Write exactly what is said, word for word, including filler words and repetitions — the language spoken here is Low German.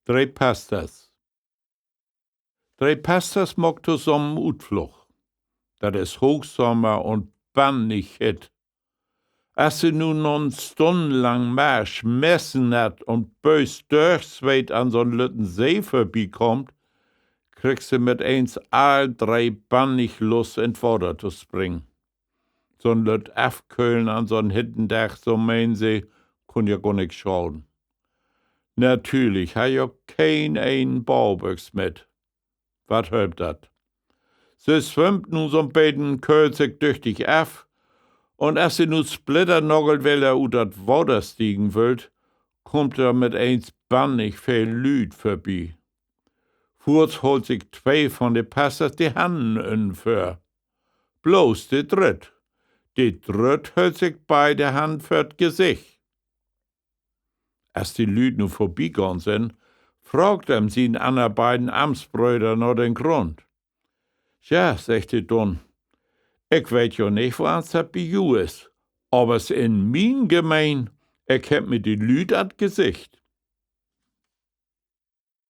Dree Pasters. Dree Pasters maakt tosamen Utfloog. Dat is Hoochsommer un bannig hitt. As se nu na 'n stunnenlang Marsch messennatt un böös dörchsweet an so'n lütten See vörbikaamt, kriegt se mit eens all dree bannig Lust, in't Water to springen. So'n lütt Afköhlen an so'n hitten Dag, so meen se, kunn ja gor nix schaden. Natürlich harr ja keen een Baadbüx mit. Wat hölpt dat? Se swimmt nu so'n beten, köhlt sik düchtig af, un as se nu splitternagelt wedder ut dat Water stiegen wüllt, kummt dor mit eens bannig veel Lüüd vörbi. Foorts haalt sik twee von de Pasters de Hannen ünnen vör. Bloots de drütt. De drütt höllt sik beide Hannen vör't Gesicht. As de Lüüd nu vörbigahn sünd, fraagt em sien anner beiden Amtsbröder na den Grund. Tja, seggt he denn, ik weet jo nich, woans dat bi ju is, avers in mien Gemeen, ik hebb mi de Lüüd an't Gesicht.